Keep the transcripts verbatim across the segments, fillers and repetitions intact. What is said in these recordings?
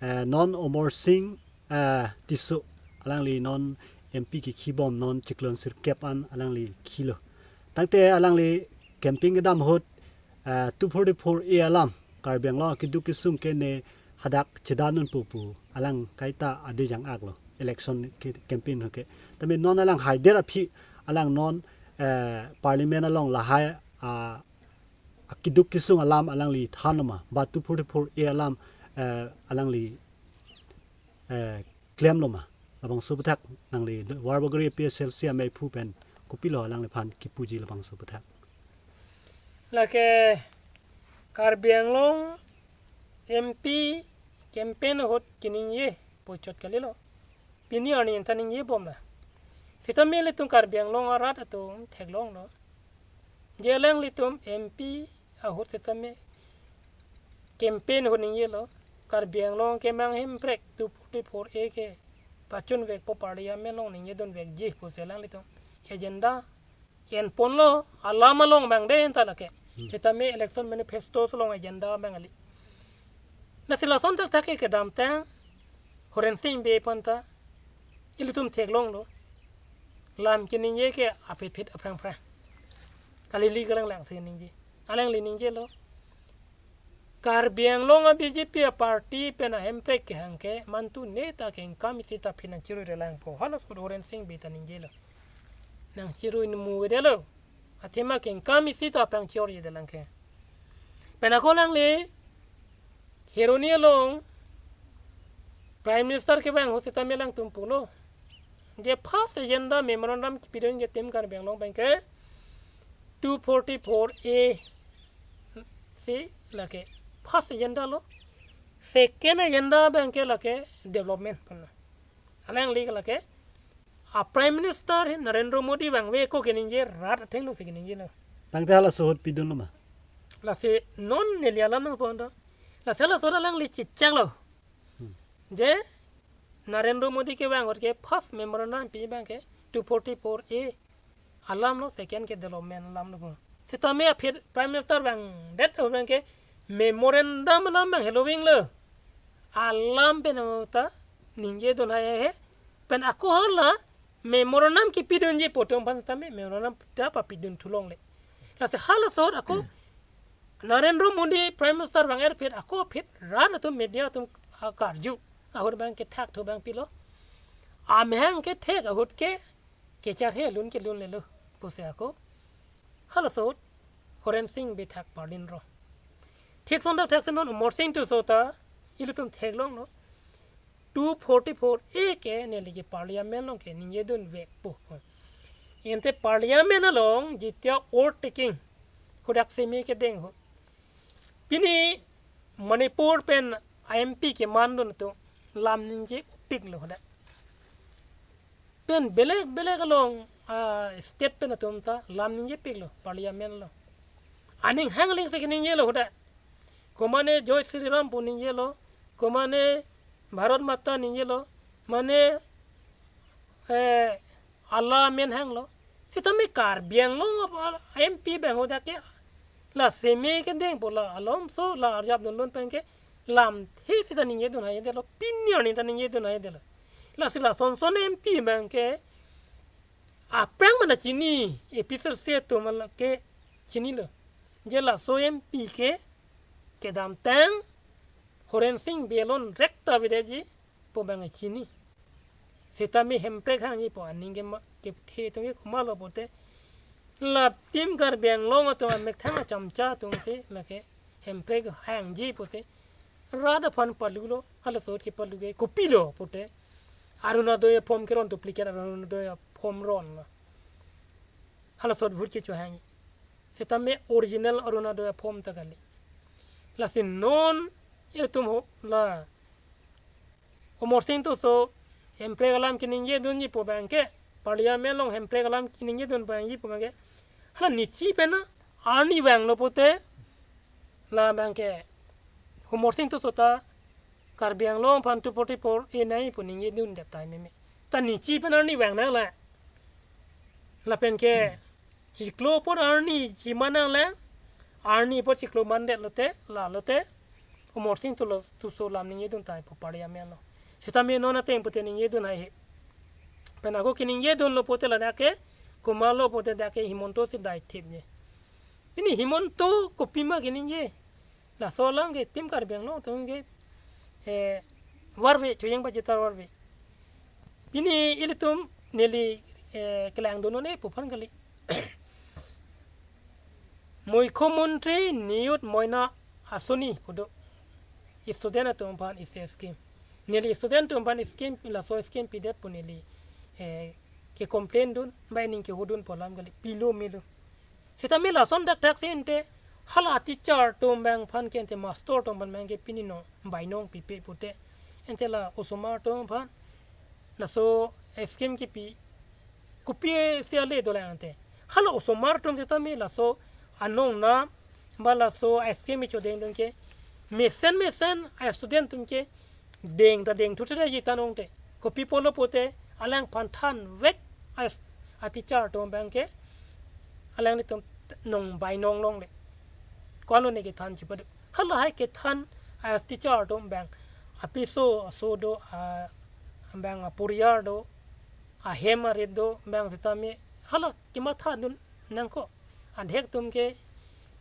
Eh, non Amarsing, eh, Tisso, alangli non M P kekhibom non chiklo sirkep an alangli khilo. Tangte alangli campaign kedam ahut, eh, two forty-four A alam Karbi Anglong keduk kesung ke ne hadak chedan nangpo pu alang kaita adejang aklo election ke campaign ke. Tame non alang haidet aphi alang non, eh, parliament along lahai, ah, akeduk kesung alam alangli thanlo ma, ba two forty-four A alam, eh, alangli, eh, klemlo ma. Labangso aputhak nangli Warbagori A P H L C ameiphu pen kopilo alangliphan kipuji labangso aputhak. Lake Karbi Anglong M P campaign ahut keningje puchot kalilo. Pini arni anta ningjebom na. Sitame ilitum Karbi Anglong arat atum theklonglo. Je alanglitum M P ahut sitame campaign ahut ningjelo. Karbi Anglong kemang hemprek two forty-four A ke pachunvekpo, parliament along ningjedunvekji pusi alanglitum agenda enponlo, alam along abang dei anta lake. Hmm. Sitame election manifesto along agenda abang kali. Lasi lason thakthak ke kedamtang Horensing Bey aphan ta ilitum theklonglo. Lam keningje ke apitpit aphrangphrang, kalili kalanglang si ningje. Alangli ningjelo, Karbi Anglong a B J P a party pen ahemprek kehang ke mantu neta kengkam isi ta aphi nangchirui relangpo. Halaso ahut Horensing Bey ta ningjelo, nangchirui muvedetlo. Athema kengkam isi ta aphrang chiorjedelang ke. Pen ako alangli Kheroni along Prime Minister kevang ahut sitame alangtum pulo, je first agenda memorandum kipidun ke itum Karbi Anglong abang ke two forty-four A si lake first agenda lo. Second agenda abang ke lake development pulo. Alangli lake a Prime Minister Narendra Modi vangve ako keningje, rat athengno si keningjelo. Tangte halaso ahut pidunlo ma. Lasi non neli alam nangpon do. Lasi halaso ahut alangli chechaklo. Hmm. Je Narendra Modi kevang ahut ke first memorandum pi abang ke two forty-four A alamlo, second ke development alamlo. Sitame aphi Prime Minister vangdet ahut abang ke memorandum alam abang helovinglo. Alam pen ta ningjedun haihe. Pen ako hala memorandum kipidunji pu atum aphan tame memorandum ta papidun thulongle. Lasi halaso ahut ako Narendra Modi Prime Minister vang-et aphi, ako aphi rat atum media atum akarju ahut abang ke thakthu abang pilo. Amahang kethek ahut ke kecharhe lun kelun lelo pusi ako halaso ahut Horensing Bey thak parlinlo. Thik ason thakthak si non Amarsing Tisso ta ilitum theklonglo, two forty-four A ke neli ke parliament along ke ningjedunvekpo. Ante parliament along jitia vote taking hadak seme kedeng ahut, pini Manipur pen M P kemandun atum lam ningjepiklo hadak. Pen belek belek along, ah, state pen atum ta lam ningjepiklo parliament along. Aning hangling si keningjelo hadak. Komane Jai Shri Ram pu ningjelo, komane Bharat Mata ningjelo, mane, eh, Allah amen hanglo. Sitame Karbi Anglong a M P abang hadak ke la seme kedengpo, la alomso la arjap dunlun pen ke lamthe sita ningjedun haidetlo, pini arni ta ningjedun haidetlo. Lasi lason son M P abang ke aphrang mana chini, A P H L C atum ke chinilo. Je laso M P ke kedamtang Horensing Bey alon rekta avedetji pu abang chini. Sitame hemprek hangji pu aning ke ma, kethe atum ke komatlo pulote, la itum Karbi Anglong atum amethang achamcha atum si lake hemprek hangji pusi rat aphan palulo, halaso ahut ke palu ke kopilo pulote, Orunodoi form keron, duplicate Orunodoi form ronlo. Halaso ahut vote kecho hangji. Sitame original Orunodoi form ta kali. Lasi non ilitum ho la Amarsing Tisso hemprek alam keningjedunji pu abang ke, parliament along hemprek alam keningjedun abangji pu abang ke, hala nichi pen arni vanglo pulote, labang ke Amarsing Tisso ta Karbi Anglong aphan two forty-four A nangji pu ningjedundet tahai meme. Ta nichi pen arni vangnang la. Lapen ke chiklo apor arni chiman nanglang, arni apor chiklo mandet lote, la lote, Amarsing Tisso, Tisso lam ningjedun tahai pu Parliament lo. Sitame non ateng pute ningjedun haihe. Pen ako keningjedunlo pute ladak ke, komatlo pute dak ke Himanta si daithipji. Pini Himanta kopima keningje. Laso alam ke itum Karbi Anglong atum ke, eh, varve, chojeng pachitar varve. Pini ilitum neli, eh, kelangdun un-e pu aphan kali. Mukhyamantri Niyot Moina Asoni pu do. Student atum aphan isi scheme. Neli student atum aphan scheme, laso scheme pidet pu neli, eh, ke complain dun, bai ning kehudun pu alam kali, pilo melo. Sitame lason dak dak si ante, hala teacher atum abang aphan ke ante master atum abang ke pini nong bainong pipe pute. Ante la osomar atum aphan laso scheme kipi kopi si ale dolang ante. Hala osomar atum sitame laso anong na ba laso scheme chodengdun ke mesen mesen a student atum ke deng ta dengthu theda ji ta nong te. Kopi pulo pute alangphan thanvek a, a teacher atum abang ke alanglitum nong bainong longle. Ko-anlo ne kethan chipadu. Halahai kethan a teacher atum abang apiso aso do, a abang aporiar do, ahem arit do abang sitame hala kemathadun nangkok. Adhek atum ke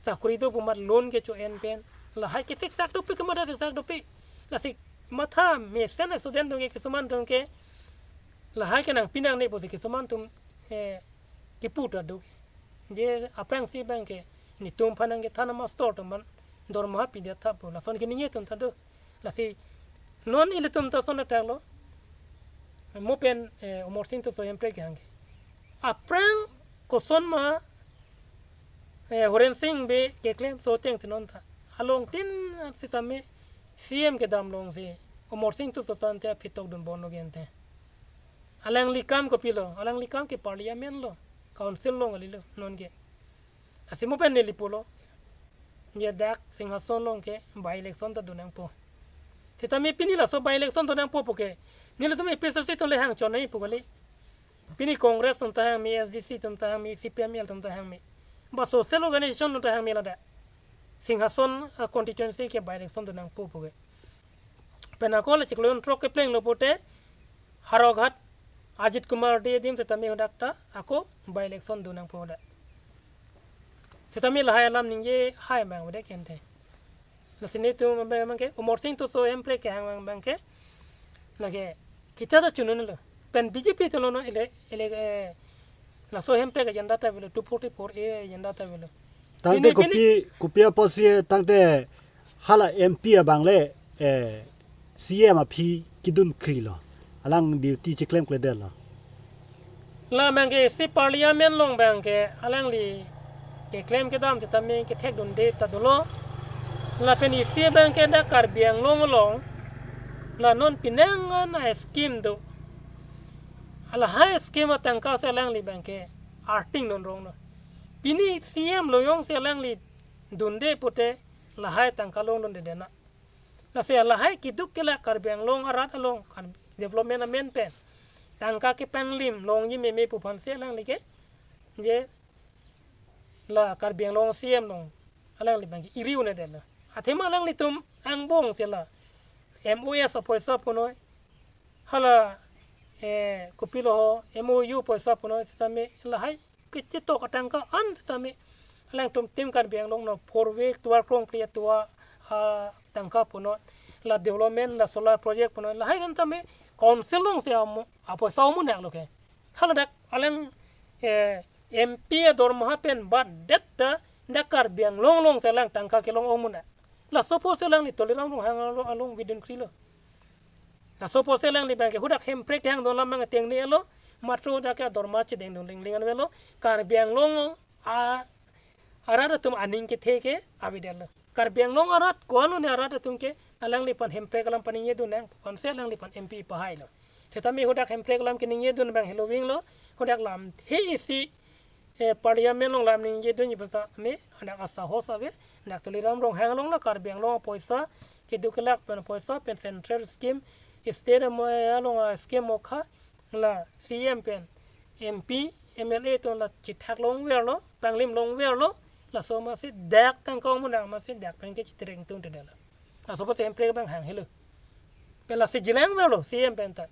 sakori do pu amat loan kecho-en pen. Lahai ke siksak dopik, kematha siksak dopik. Lasi matha mesen a student atum ke, kisuman atum ke lahai ke nangpi nangne pusi kisuman atum, eh, kipu ta do. Je aphrangsi abang ke netum aphan nangkethan a master atum aphan dorma pidet tha pu lason keningje atum ta do. Lasi non ilitum ta son athak lo. Mo pen, eh, Amarsing Tisso hemprek kehang ke. Aphrang kosonma, eh, Horen Sing Bey keklem so ateng si non ta. Along tin sitame C M kedam alongsi Amarsing Tisso ta ante aphi tokdun bomlo ke ante. Alangli akam kopilo, alangli akam ke Parliament lo, Council along kalilo non ke. Lasi mo pen neli pulo. Je dak Singhason along ke by election ta dun nangpo. Sitame pini laso by election dun nangpo pu ke, nelitum A P H L C atum le hangchon nangji pu kali. Pini Congress atum ta hangme, S D C atum ta hangme, C P I M L atum ta hangme. Ba social organization atum ta hangme ladak. Singhason, ah, constituency ke by election dun nangpo pu ke. Pen ako le chiklo throk keplenglo pute Howraghat Ajit Kumar Dey adim sitame hadak ta ako by election dun nangpo hadak. Sitame lahai alam ningje hai abang avedet ke ante. Lasi netum abang, abang ke Amarsing Tisso hemprek kehang abang, abang ke lake kita ta chunun lo. Pen B J P atum lo non ele, ele, eh, laso hemprek agenda ta avelo, two forty-four A agenda ta avelo. Tangte pini, pini kopi, kopi apotsi tangte hala M P abang le, eh, C M aphi kedun krilo. Alang duty chiklemkledetlo. La abang ke isi Parliament along abang ke alangli keklem kedam sitame kethekdunde ta dolo. Lapen isi abang ke dak Karbi Anglong along la non penang an a scheme do. Lahai scheme atangka si alangli abang ke arting non rong lo. Pini C M lo jongsi alangli dunde pute lahai tangka longdunde dena. Lasi lahai keduk ke la Karbi Anglong arat along kan development amen pen tangka kepanglim longji meme pu aphansi alangli ke je la Karbi Anglong C M along alangli abang ke iri un-edetlo. Athema alanglitum angbong si la M O S apoisa punoi, hala, eh, kopilo ho, M O U apoisa punoi sitame lahai kechetok atangka an sitame alangtum tim Karbi Anglong no four way tovar krong pria tovar, ah, tangka punoi, la development, la solar project punoi, lahai kan tame Council alongsi amo apoisa amu nanglo ke. Haladak alang, eh, M P adormaha pen batdet ta dak Karbi Anglong alongsi alang tangka kelong amu nang. Laso apotsi alangli Tuliram Ronghang along, along bidun krilo. Laso apotsi alangli abang ke hadak hemprek kehangdun alam abang ateng ne lo, matro dak ke adorma chedengdun lingling avelo, Karbi Anglong a, arat atum aning kethe ke avedetlo. Karbi Anglong arat ko-anlo ne arat atum ke alangliphan hemprek alam paningjedun nang pu aphansi alangliphan M P pahailo. Sitame hadak hemprek alam keningjedun abang heloving lo, hadak lamthe isi, eh, Parliament along lam ningjedunji pu tame hadak asahos ave, dak Tuliram Ronghang along la Karbi Anglong apoisa, keduk kelak pen apoisa pen central scheme, state amo along a scheme mokha, la C M pen M P, M L A atum la chithak longverlo, panglim longverlo, laso amatsi dak tangka amu nang amatsi dak pen ke chitereng tun te dala. Laso apotsi Hemprek abang hang helo. Pen lasi jilang velo C E M pen ta.